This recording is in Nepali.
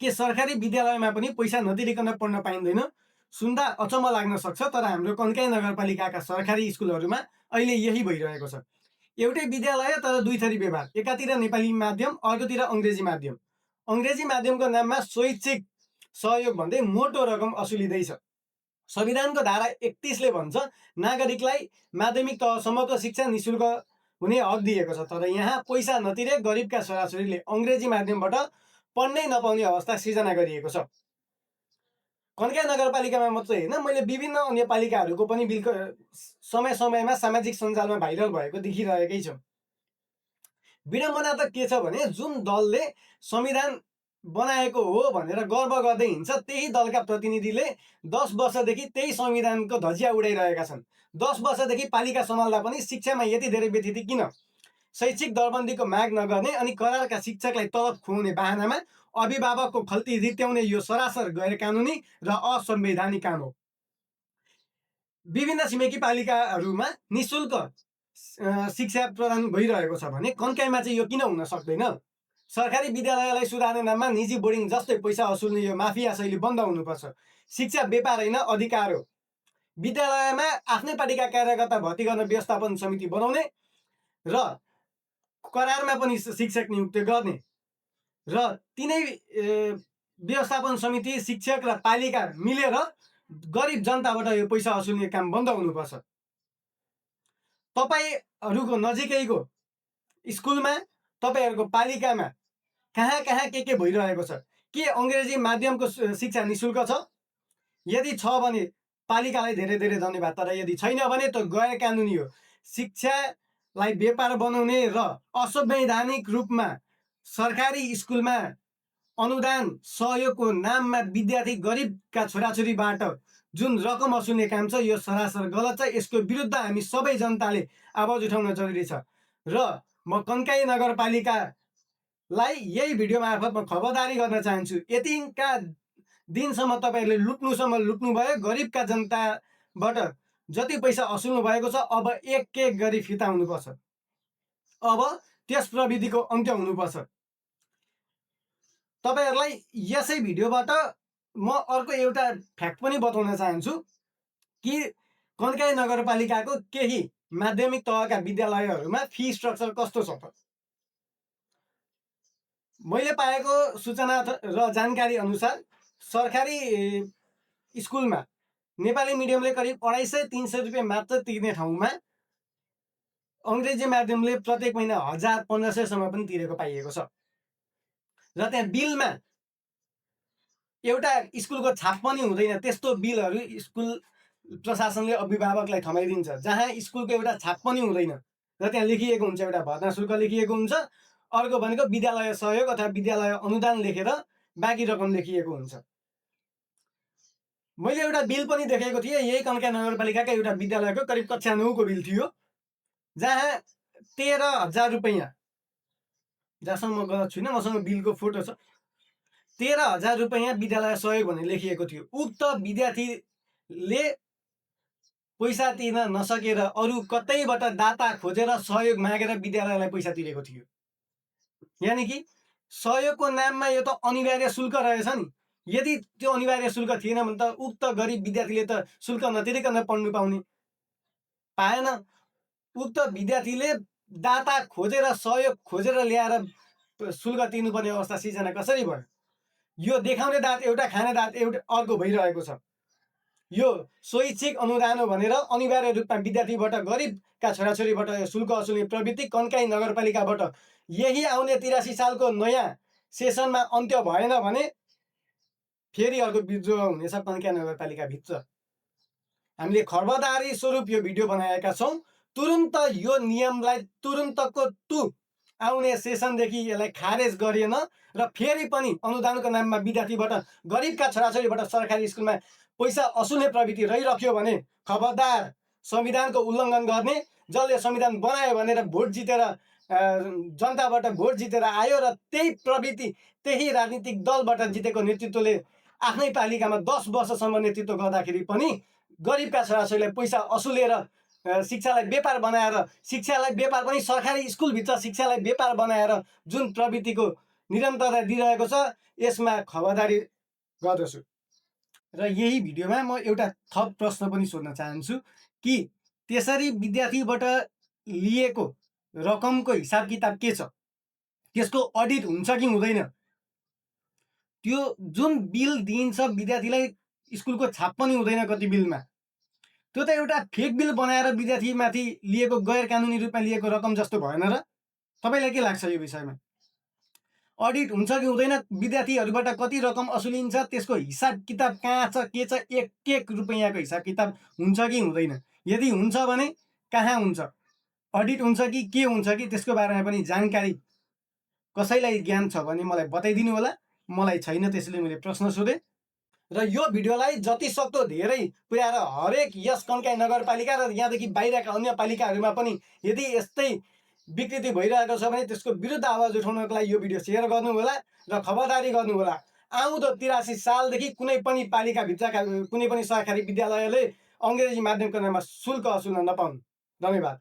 के सरकारी विद्यालयमा पनि पैसा नतिरिकन पढ्न पाइँदैन? सुन्दा अचम्म लाग्न सक्छ, तर हाम्रो कन्काई नगरपालिकाका सरकारी स्कुलहरूमा अहिले यही भइरहेको छ। एउटै विद्यालय तर दुई थरी व्यवहार। एकातिर नेपाली माध्यम, अर्कोतिर अङ्ग्रेजी माध्यम। अङ्ग्रेजी माध्यमको नाममा स्वैच्छिक सहयोग भन्दै मोटो रकम असुलिँदैछ। संविधानको धारा 31ले भन्छ नागरिकलाई माध्यमिक तहसम्मको शिक्षा निशुल्क हुने हक दिएको छ। तर यहाँ पैसा नतिरे गरिबका छोराछोरीले अङ्ग्रेजी माध्यमबाट पढ्नै नपाउने अवस्था सिर्जना गरिएको छ। कन्काई नगरपालिकामा मात्रै होइन, मैले विभिन्न अन्य पालिकाहरूको पनि बिल समय समयमा सामाजिक सञ्जालमा भाइरल भएको देखिरहेकै छ। विडम्बना त के छ भने, जुन दलले संविधान बनाएको हो भनेर गर्व गर्दै हिँड्छ, त्यही दलका प्रतिनिधिले 10 वर्षदेखि त्यही संविधानको धजिया उडाइरहेका छन्। 10 वर्षदेखि पालिका सम्हाल्दा पनि शिक्षामा यति धेरै व्यथिति किन? शैक्षिक दरबन्दीको माग नगर्ने अनि करारका शिक्षकलाई तलब खुवाउने बहानामा अभिभावकको खल्ती रित्याउने यो सरासर गैर कानुनी र असंवैधानिक काम हो। विभिन्न छिमेकी पालिकाहरूमा निशुल्क शिक्षा प्रदान भइरहेको छ भने कन्काईमा चाहिँ यो किन हुन सक्दैन? सरकारी विद्यालयलाई सुधार्ने नाममा निजी बोर्डिङ जस्तै पैसा असुल्ने यो माफिया शैली बन्द हुनुपर्छ। शिक्षा व्यापार होइन, अधिकार हो। विद्यालयमा आफ्नै पार्टीका कार्यकर्ता भर्ती गर्न व्यवस्थापन समिति बनाउने र करारमा पनि शिक्षक नियुक्त गर्ने र तिनै व्यवस्थापन समिति, शिक्षक र पालिका मिलेर गरिब जनताबाट यो पैसा असुल्ने काम बन्द हुनुपर्छ। तपाईहरूको नजिकैको स्कुलमा, तपाईहरूको पालिकामा कहाँ कहाँ के भइरहेको छ? के अङ्ग्रेजी माध्यमको शिक्षा निशुल्क छ? यदि छ भने पालिकालाई धेरै धेरै धन्यवाद, तर यदि छैन भने त गैर कानुनी हो। शिक्षालाई व्यापार बनाउने र असंवैधानिक रूपमा सरकारी स्कुलमा अनुदान सहयोगको नाममा विद्यार्थी गरिबका छोराछोरीबाट जुन रकम असुल्ने काम छ, यो सरासर गलत छ। यसको विरुद्ध हामी सबै जनताले आवाज उठाउन जरुरी छ र म कन्काई नगरपालिकालाई यही भिडियो मार्फत म खबरदारी गर्न चाहन्छु। यतिका दिनसम्म तपाईँहरूले लुट्नुभयो। गरिबका जनताबाट जति पैसा असुल्नु भएको छ, अब एक एक गरी फिर्ता हुनुपर्छ। अब त्यस प्रविधिको अन्त्य हुनुपर्छ। तपाईहरूलाई यसै भिडियोबाट म अर्को एउटा फ्याक्ट पनि बताउन चाहन्छु कि कन्काई नगरपालिकाको केही माध्यमिक तहका विद्यालयहरूमा फी स्ट्रक्चर कस्तो छ त? मैले पाएको सूचना र जानकारी अनुसार सरकारी स्कुलमा नेपाली मिडियमले करिब 250-300 रुपियाँ मात्र तिर्ने ठाउँमा अङ्ग्रेजी माध्यमले प्रत्येक महिना 1000-1500 सम्म पनि तिरेको पाइएको छ। र त्यहाँ बिलमा एउटा स्कुलको छाप पनि हुँदैन। त्यस्तो बिलहरू स्कुल प्रशासनले अभिभावकलाई थमाइदिन्छ, जहाँ स्कुलको एउटा छाप पनि हुँदैन र त्यहाँ लेखिएको हुन्छ, एउटा भर्ना शुल्क लेखिएको हुन्छ, अर्को भनेको विद्यालय सहयोग अथवा विद्यालय अनुदान लेखेर बाँकी रकम लेखिएको हुन्छ। मैले एउटा बिल पनि देखेको थिएँ, यही कन्काई नगरपालिकाका एउटा विद्यालयको करिब कक्षा 9 को बिल थियो, जहाँ 13,000 रुपियाँ, जहाँसम्म म गलत छुइनँ, मसँग बिलको फोटो छ, 13,000 रुपियाँ विद्यालय सहयोग भनेर लेखिएको थियो। उक्त विद्यार्थीले पैसा तिर्न नसकेर अरू कतैबाट दाता खोजेर सहयोग मागेर विद्यालयलाई पैसा तिरेको थियो। यानि कि सहयोगको नाममा यो त अनिवार्य शुल्क रहेछ नि। यदि त्यो अनिवार्य शुल्क थिएन भने त उक्त गरिब विद्यार्थीले त शुल्क नतिरिकन पढ्नु पाएन। उक्त विद्यार्थीले दाता खोजेर, सहयोग खोजेर ल्याएर शुल्क तिर्नुपर्ने अवस्था सिर्जना कसरी भयो? यो देखाउने दाँत एउटा, खाने दाँत एउटा अर्को भइरहेको छ। यो स्वैच्छिक अनुदान हो भनेर अनिवार्य रूपमा विद्यार्थीबाट, गरिबका छोराछोरीबाट शुल्क असुल्ने प्रवृत्ति कन्काई नगरपालिकाबाट यही आउने 83 सालको नयाँ सेसनमा अन्त्य भएन भने फेरि अर्को विद्रोह हुनेछ कन्काई नगरपालिकाभित्र। हामीले खबरदारी स्वरूप यो भिडियो बनाएका छौँ। तुरुन्त यो नियमलाई तुरुन्तको आउने सेसनदेखि यसलाई खारेज गरिएन र फेरि पनि अनुदानको नाममा विद्यार्थीबाट, गरिबका छोराछोरीबाट सरकारी स्कुलमा पैसा असुल्ने प्रवृत्ति रहिरह्यो भने खबरदार। संविधानको उल्लङ्घन गर्ने, जसले संविधान बनायो भनेर भोट जितेर, जनताबाट भोट जितेर आयो र त्यही प्रवृत्ति, त्यही राजनीतिक दलबाट जितेको नेतृत्वले आफ्नै पालिकामा 10 वर्षसम्म नेतृत्व गर्दाखेरि पनि गरिबका छोराछोरीलाई पैसा असुलेर शिक्षालाई व्यापार बनाएर, शिक्षालाई व्यापार पनि सरकारी स्कुलभित्र शिक्षालाई व्यापार बनाएर जुन प्रवृत्तिको निरन्तरता दिइरहेको छ, यसमा खबरदारी गर्दछु। र यही भिडियोमा म एउटा थप प्रश्न पनि सोध्न चाहन्छु कि त्यसरी विद्यार्थीबाट लिएको रकमको हिसाब किताब के छ, त्यसको अडिट हुन्छ कि हुँदैन, त्यो जुन बिल दिइन्छ विद्यार्थीलाई स्कुलको छाप पनि हुँदैन कति बिलमा, त्यो त एउटा फेक बिल बनाएर विद्यार्थीमाथि लिएको गैर कानुनी रूपमा लिएको रकम जस्तो भएन र? तपाईँलाई के लाग्छ यो विषयमा? अडिट हुन्छ कि हुँदैन, विद्यार्थीहरूबाट कति रकम असुलिन्छ, त्यसको हिसाब किताब कहाँ छ, के छ, एक एक रुपैयाँको हिसाब किताब हुन्छ कि हुँदैन? यदि हुन्छ भने कहाँ हुन्छ, अडिट हुन्छ कि के हुन्छ कि, त्यसको बारेमा पनि जानकारी कसैलाई ज्ञान छ भने मलाई बताइदिनु होला। मलाई छैन, त्यसैले मैले प्रश्न सोधेँ। र यो भिडियोलाई जति सक्दो धेरै पुर्याएर हरेक यस कन्काई नगरपालिका र यहाँदेखि बाहिरका अन्य पालिकाहरूमा पनि यदि यस्तै विकृति भइरहेको छ भने त्यसको विरुद्ध आवाज उठाउनको लागि यो भिडियो सेयर गर्नु होला र खबरदारी गर्नु होला। आउँदो 83 सालदेखि कुनै पनि पालिकाभित्रका कुनै पनि सरकारी विद्यालयले अङ्ग्रेजी माध्यमको नाममा शुल्क असुल्न नपाउनु। धन्यवाद।